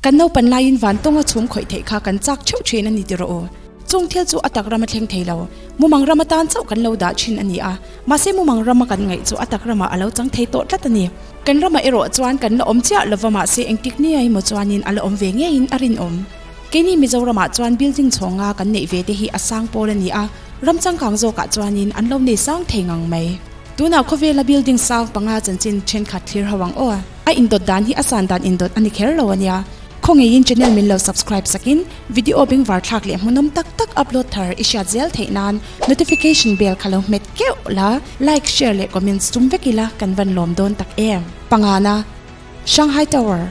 Kan naupan laiin van tawnga chhum khawih theih kha kan chak theuh thin a ni ti rawh u. Chung thil chu a tak rama thleng thei lo. Mumang ram atan chauh kan lo dah thin a ni a, mahse mumang rama kan ngaih chu a tak ramah a lo chang thei tawh tlat a ni. Kan ramah erawh chuan kan la awm chiah lova mahse engtik ni emaw chuanin a la awm ve ngeiin a rinawm. Keini Mizoramah chuan building chhawnga kan neih ve te hi a sang pawl a ni a, ram changkang zawkah chuanin an lo nei sang thei ngang mai. Tunah khawvela building sang panga chanchin thenkhat thlir ho ang aw. A indawt dan hi a san dan indawt a ni kher lo a nia. Khawngeiin channel min lo subscribe sakin video bengvar thlak leh hmuhnawm tak tak upload thar i hriat zel theih nan notification bell kha lo hmet keuh la, like, share leh comments tum vek ila kan van lawm dawn tak em. Pangana, Shanghai Tower,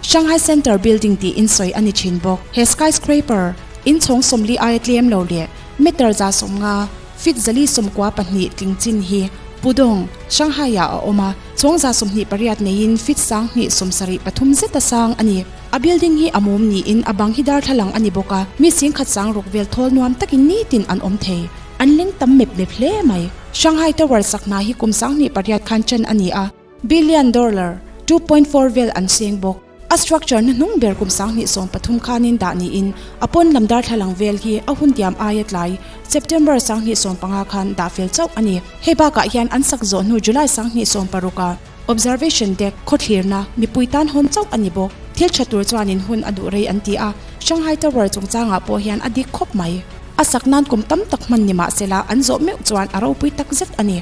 Shanghai Center Building tiin sawi a ni thin bawk. He skyscraper, inchhawng 40 aia tlem lo leh meter 150, Feet 492 tling chin hi Pudong, Shanghai-ah a awm a, chhawng 28 neiin feet 273 zeta sang a ni. A building hi a mum niin a bang hi darthlalang a ni bawk a, mi 10,000 sangrawk vel thawl nuam takin nitin an awm thei. An leng tam mep mep hle mai. Shanghai Tower sak hna hi kum 2008 khan ṭan a ni a, Billion dollar, 2.4 vel an seng bawk. A structure na hnung ber kum 2013 khanin dah niin a pawn lam darthlalang vel hi a hun tiam aia tlai September 2015 khan dah fel chauh a ni. Hei bakah hian an sak zawh hnu July 2016 a observation deck khawthlirna mipui tan hawn chauh a ni bawk. Thil tha tur chuanin hun a duh rei an ti a, Shanghai Tower chungchangah pawh hian a dik khawp mai. A sak nan kum tam tak hman ni mahsela an zawh meuh chuan a ropui takzet a ni.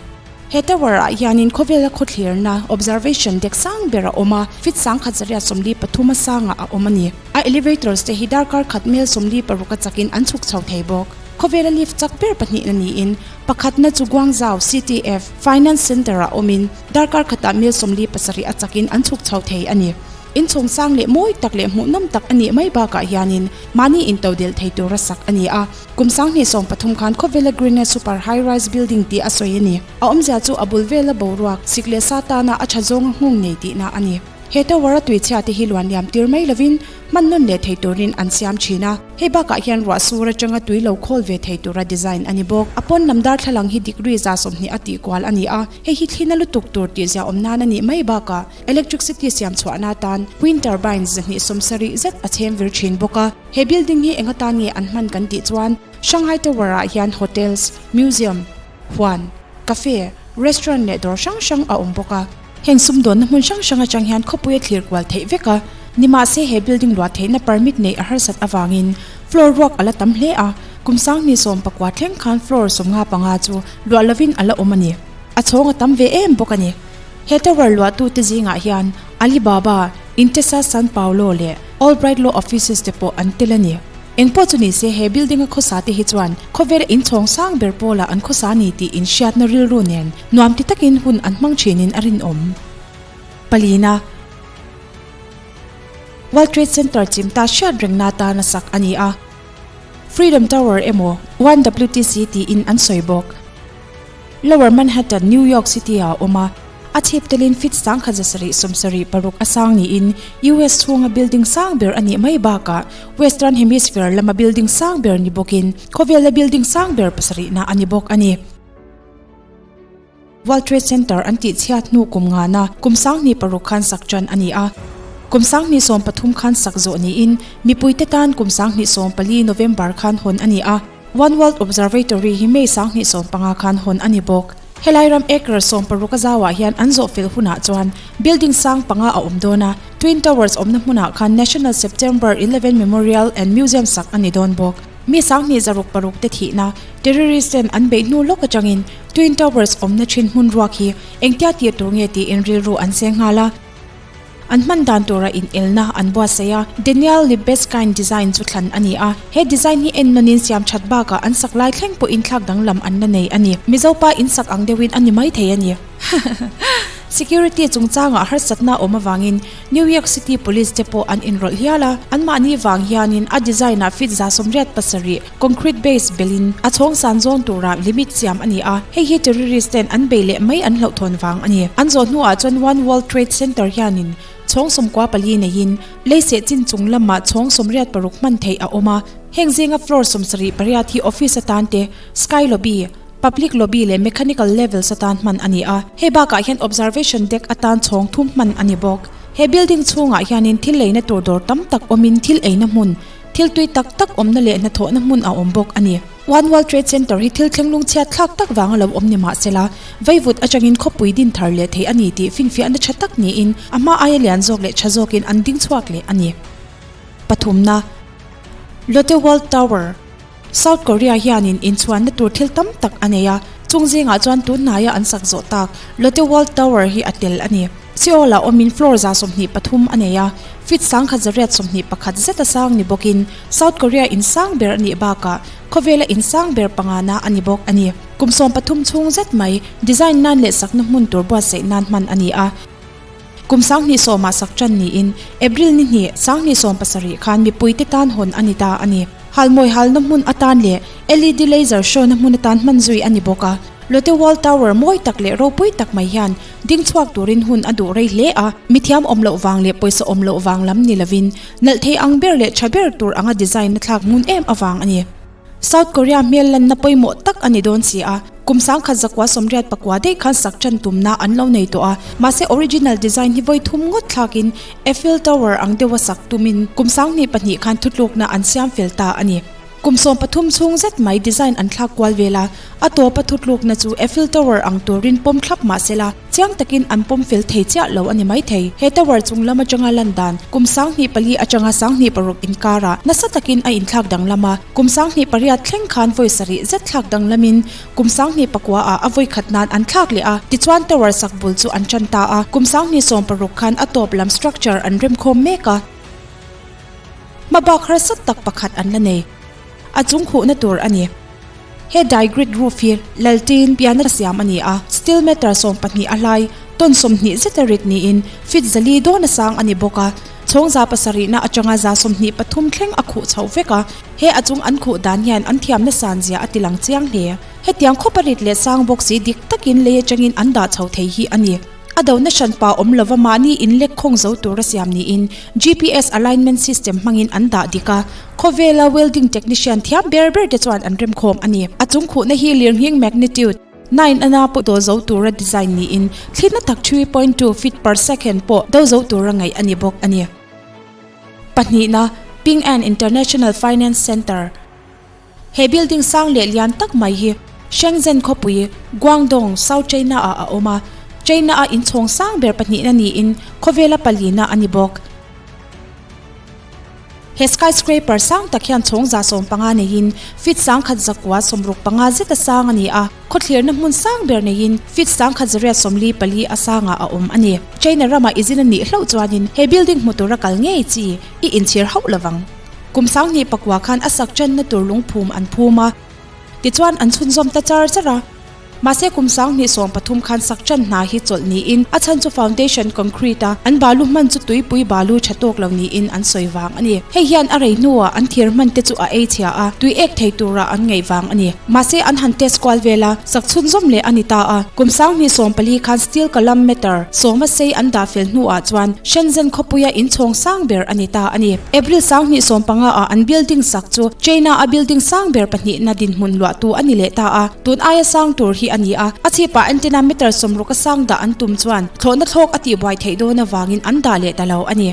He tower ah hianin khawvela khawthlirna, observation deck sang ber a awm a, feet 1143 a sangah a awm a ni. A elevators te hi darkar khat mel 46 a chakin an chhuk chho thei bawk. Khawvela lift chak ber pahnihna niin, pakhatna chu Guangzhou CTF Finance Center ah awmin darkar khatah mel 47 a chakin an chhuk chho thei a ni. Inchhawng sang leh mawi tak leh hmuhnawm tak a nih mai bakah hianin mahni intodelh thei tura sak a ni a. Kum 2013 khan khawvela Greenest Super High Rise Building tih a sawi a ni. A awmzia chu a bul vela boruak, sik leh sa tana a tha zawnga nghawng nei tihna a ni. He tower a tuichhia te hi luan liam tir mai lovin hman nawn leh thei turin an siam thin a. Hei bakah hian ruah sur atanga tui lo khawl ve thei tura design a ni bawk. A pawn lam darthlalang hi degree 20 a tih kual a ni a, hei hi thlina lutuk tur tih ziaawm nan a nih mai bakah electricity siam chhuahna atan wind turbine 270 zet a chhem vir thin bawk a. He building hi eng atan nge an hman kan tih chuan Shanghai Tower ah hian hotels, museum, huan, cafe, restaurant leh dawr hrang hrang a awm bawk a. Heng sumdawnna hmun hrang hrang atang hian khawpui a thlir kual theih vek a, nimahse he building luah theihna permit neih a harsat avangin floor ruak a la tam hle a, kum 2019 thleng khan floor 55 chu luah lovin a la awm a ni. A chhawng a tam ve em bawk a ni. He tower luahtute zingah hian Alibaba, Intesa San Paolo leh Albright Law Offices te pawh an tel a ni. Engpawh chu nise he building a khawsa te hi chuan khawvela inchhawng sang ber pawlah an khawsa ni tih inhriatna rilru nen nuam ti takin hun an hmang thinin a rinawm. Palina, World Trade Center chimta hriat rengna atana sak a ni a. Freedom Tower emaw One WTC tiin an sawi bawk. Lower Manhattan, New York City-ah a awm a, a chhip telin feet 1776 a sang niin US chhunga building sang ber a nih mai bakah Western Hemisphere lama building sang ber ni bawkin khawvela building sang ber pasarihna a ni bawk a ni. World Trade Center an tihchhiat hnu kum ngana kum 2006 khan sak tan a ni a, kum 2013 khan sak zawh niin mipuite tan kum 2014 November khan hawn a ni a. One World Observatory hi May 2015 khan hawn a ni bawk. Helai ram acre 60 a zauah hian an zawh fel hunah chuan building sang panga a awm dawn a, Twin Towers awmna hmunah khan National September 11 Memorial and Museum sak a ni dawn bawk. Mi 2006 te thihna, terrorist ten an beih hnu lawk atangin Twin Towers awmna thin hmun ruak hi engtia tir tur nge tiin rilru an seng nghal a. An hman dan tura inelna an buatsaih a, Daniel Libeskind design chu thlan a ni a. He design hi en nawnin siam that bakah an sak lai thleng pawhin thlak danglam an la nei a ni. Mizopa in sak ang deuhin a ni maithei a ni. Security chungchangah harsatna awm avangin New York City Police te pawh an inrawlh hial a, anmahni vang hianin a design-ah feet 87 concrete base belhin a chhawng san zawn tura limit siam a ni a, hei hi terrorist ten an bei leh mai an hlauhthawn vang a ni. An zawh hnuah chuan One World Trade Center hianin chhawng 14 neiin lei seh chin chung lamah chhawng 86 hman theih a awm a, heng zinga floor 78 hi office atan te, sky lobby, public lobby leh mechanical levels atan hman a ni a, hei bakah hian observation deck atan chhawng thum hman a ni bawk. He building chhungah hianin thil leina tur dawr tam tak awmin thil eina hmun, thil tui tak tak awmna leh hnathawhna hmun a awm bawk a ni. One World Trade Center hi thil thleng lungchhiat thlak tak vanga lo awm ni mah sela, vaivut atangin khawpui din thar leh thei a ni tih finfiahna tha tak niin a hma aia lian zawk leh tha zawkin an ding chhuak leh a ni. Pathumna, Lotte World Tower. South Korea hianin inchhuanna tur thil tam tak a nei a, chung zingah chuan tun hnaia an sak zawh tak Lotte World Tower hi a tel a ni. Seoul-ah awmin floor 23 a nei a, feet 1121 zeta sang ni bawkin South Korea in sang ber a nih bakah khawvela in sang ber pangana a ni bawk a ni. Kum 13 chhung zet mai design nan leh sakna hmun tur buatsaih nan hman a ni a. Kum 20 sawmah sak tan niin April ni hnih 2017 khan mipuite tan hawn a ni ta a ni. Halmawi halna hmun atan leh LED laser show na hmun atan hman zui a ni bawk a. Lotte World Tower mawi tak leh ropui tak mai hian ding chhuak turin hun a duh rei hle a. Mithiam awm loh vang leh pawisa awm loh vang lam ni lovin nalh thei ang ber leh tha ber tur anga design na thlak ngun em avang a ni. South Korea hmel lanna pawimawh tak a ni dawn si a, kum 1989 daih khan sak tan tumna an lo nei tawh a, mahse original design hi vawi thum ngawt thlakin Eiffel Tower ang deuha sak tumin kum 2002 khan thutlukna an siam fel ta a ni. Kum 13 chhung zet mai design an thlak kual vel a, a tawpa thutlukna chu Eiffel Tower ang turin pawm thlap mahsela, Chiang takin an pawm fel thei chiah lo a ni maithei. He tower chung lam atanga lan dan kum 2004 atanga 2006 inkarah nasa takin a inthlak danglam a, kum 2008 thleng khan vawi sarih zet thlak danglamin kum 2009 ah a vawi khat nan an thlak leh a, tichuan tower sak bul chu an tan ta a, kum 2016 khan a tawp lam structure an remkhawm mek a. Hmabak harsat tak pakhat an la nei. A chung khuhna tur a ni. He dye grid roof hi Laltin piana siam a ni a, steel meter 12 a hlai, ton 20 zeta rit niin feet 400 dawn a sang a ni bawk a, chhawng 700 na atanga 123 thleng a khuh chhoh vek a, he a chung an khuh dan hian an thiamna san zia a ti lang chiang hle. Hetiang khawp a rit leh sang bawk si dik takin lei atangin an dah chho thei hi a ni. A dona hranpa awm lova mahni inlek khawng zo tura siam niin GPS alignment system hmangin an dah dik a, khawvela welding technician thiam ber ber te chuan an remkhawm a ni. A chung khuhna hi lirnghing magnitude nine ana pawh dawl zo tura design niin thlitna tak 3.2 feet per second pawh do zo tura ngaih a ni bawk a ni. Pahnihna, Ping An International Finance Centre. He building sang leh lian tak mai hi Shenzhen khawpui, Guangdong, South China ah a awm a, China a inchhawng sang ber pahnihna niin khawvela palina a ni bawk. He skyscraper sang tak hian chhawng 150 neiin feet 1165 zeta sang a ni a, khawthlirna hmun sang ber neiin feet 1844 a sangah a awm a ni. China ramah i zin a nih hlauh chuanin he building hmu tura kal ngei chi i inchhir hauh lovang. Kum 2009 khan a sak tanna tur lungphum an phum a, tichuan an chhunzawm ta char char a. Mahse kum 2013 khan sak tan hna hi chawlh niin a chhan chu foundation concrete a an balu hman chu tuipui balu tha tawk lo niin an sawi vang a ni. Hei hian a rei hnuah an thir hman te chu a ei chhia a, tui ek thei tura an ngaih vang a ni. Mahse an han test kual vel a, sak chhunzawm leh a ni ta a. Kum 2014 khan steel column meter sawma sei an dah fel hnuah chuan Shenzhen khawpuia inchhawng sang ber a ni ta a ni. April 2015 ah an building sak chu China a building sang ber pahnihna dinhmun luahtu a ni leh ta a, tun aia sang tur hi a ni a, a chhipah antenna meter 60 a sang dah an tum chuan thlawhna thlawk a tihbuai theih dawn avangin an dah leh ta lo a ni.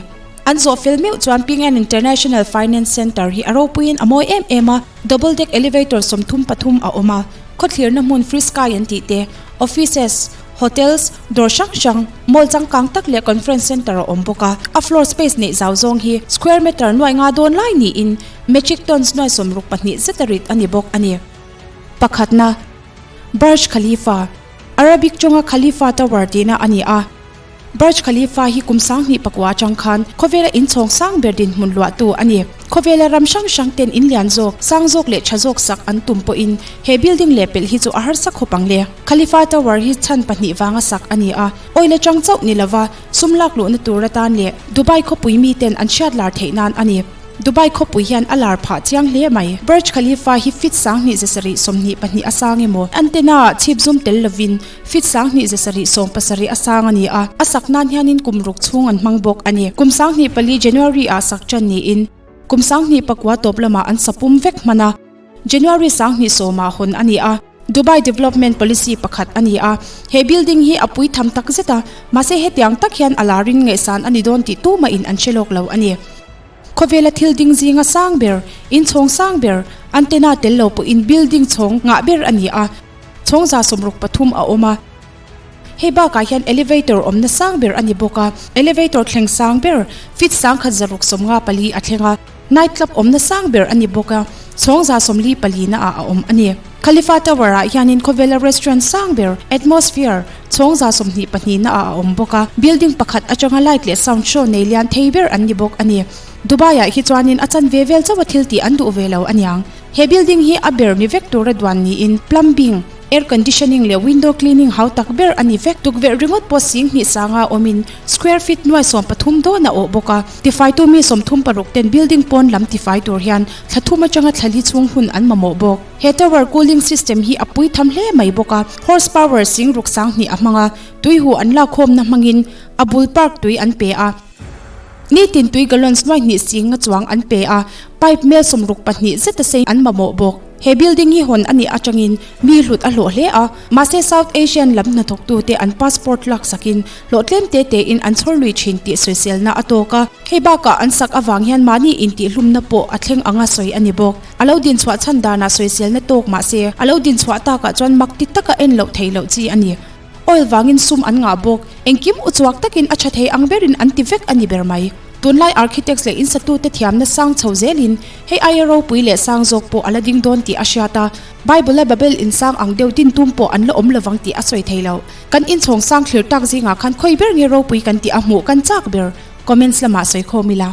An zawh fel meuh chuan Ping An International Finance Centre hi a ropuiin a mawi em em a, double deck elevator 33 a awm a, khawthlirna hmun free sky an tih te, offices, Hotels, dawr hrang hrang, mall changkang tak leh conference centre a awm bawk a. A floor space neih zau zawng hi square meter nuai nga dawn lai niin metric tons nuai 62 zeta rit a ni bawk a ni. Pakhatna, Burj Khalifa, Arabic tawnga Khalifa Tower tihna a ni a. Burj Khalifa hi kum 2009 atang khan khawvela inchhawng sang ber dinhmun luahtu a ni. Khawvela ram hrang hrang ten in lian zawk, sang zawk leh tha zawk sak an tum pawhin he building leh pelh hi chu a harsa khawp ang le. Khalifa Tower hi chhan pahnih vanga sak a ni a, oil atang chauh ni lova sum lak luhna tur atan leh Dubai khawpui miten an hriat lar theih nan a ni. Dubai khawpui hian a lar phah chiang hle mai. Burj Khalifa hi feet 2124 a sang emaw, antenna ah chhip zum tel lovin feet 1770 a sang a ni a, a sak nan hianin kum ruk chhung an hmang bawk a ni. Kum 2004 January ah sak tan niin kum 2009 tawp lamah an sa pum vek hman a, January 2010 ah hawn a ni a. Dubai Development Policy pakhat a ni a. He building hi a pui tham tak zet a, mahse hetiang tak hian a larin ngaihsan a ni dawn tih tumahin an hre lawk lo a ni. Khawvela thil ding zinga sang ber, inchhawng sang ber, antenna tel lo pawhin building chhawng ngah ber a ni a, chhawng 63 a awm a. Hei bakah hian elevator awmna sang ber a ni bawk a, elevator thleng sang ber feet 1654 a thleng a, night club awmna sang ber a ni bawk a, chhawng 44 na ah a awm a ni. Khalifa Tower ah hianin khawvela restaurant sang ber Atmosphere chhawng 22 na ah a awm bawk a, building pakhat atanga light leh sound show nei lian thei ber an ni bawk a ni. Dubai ah hi chuanin a chanve vel chauh a thil tih an duh ve lo aniang. He building hi a ber ni vek tura duan niin plumbing, air conditioning leh window cleaning hau tak ber a ni vek. Tukverh ringawt pawh sing hnih sanga awmin square feet nuai 13 dawn a awh bawk a. Tifaitu mi 36 ten building pawn lam tifai tur hian thla thum atanga thla li chhung hun an mamawh bawk. He tower cooling system hi a pui tham hle mai bawk a, horse power sing ruk sang hnih a hmang a, tui huh an lakkhawmna hmangin a bul park tui an pe a. Nitin tui gallons nuai hnih singa chuang an pe a, pipe mel 62 zeta sei an mamawh bawk. He building hi hawn a nih atangin mi hlut a hlawh hle a, mahse South Asian lam hnathawktute an passport laksakin hlawh tlem te tein an chhawr lui thin tih sawiselna a tawk a. Hei bakah an sak avang hian mahni intihhlumna pawh a thleng anga sawi a ni bawk. A lo dinchhuah chhan danah sawiselna tawk mahse a lo dinchhuah takah chuan mak ti taka en loh theih loh chi a ni. Oil vangin sum an ngah bawk. Engkim uchuak takin a tha thei ang berin an ti vek a ni ber mai. Tunlai architects leh insatute thiamna sang chho zelin hei aia ropui leh sang zawk pawh a la ding dawn tih a hriat a. Bible-a Babel insang ang deuh din tum pawh an la awm lovang tih a sawi thei lo. Kan inchhawng sang thlir tak zingah khan khawi ber nge ropui kan tih a hmuh kan chak ber. Comments lamah sawi khawm ila.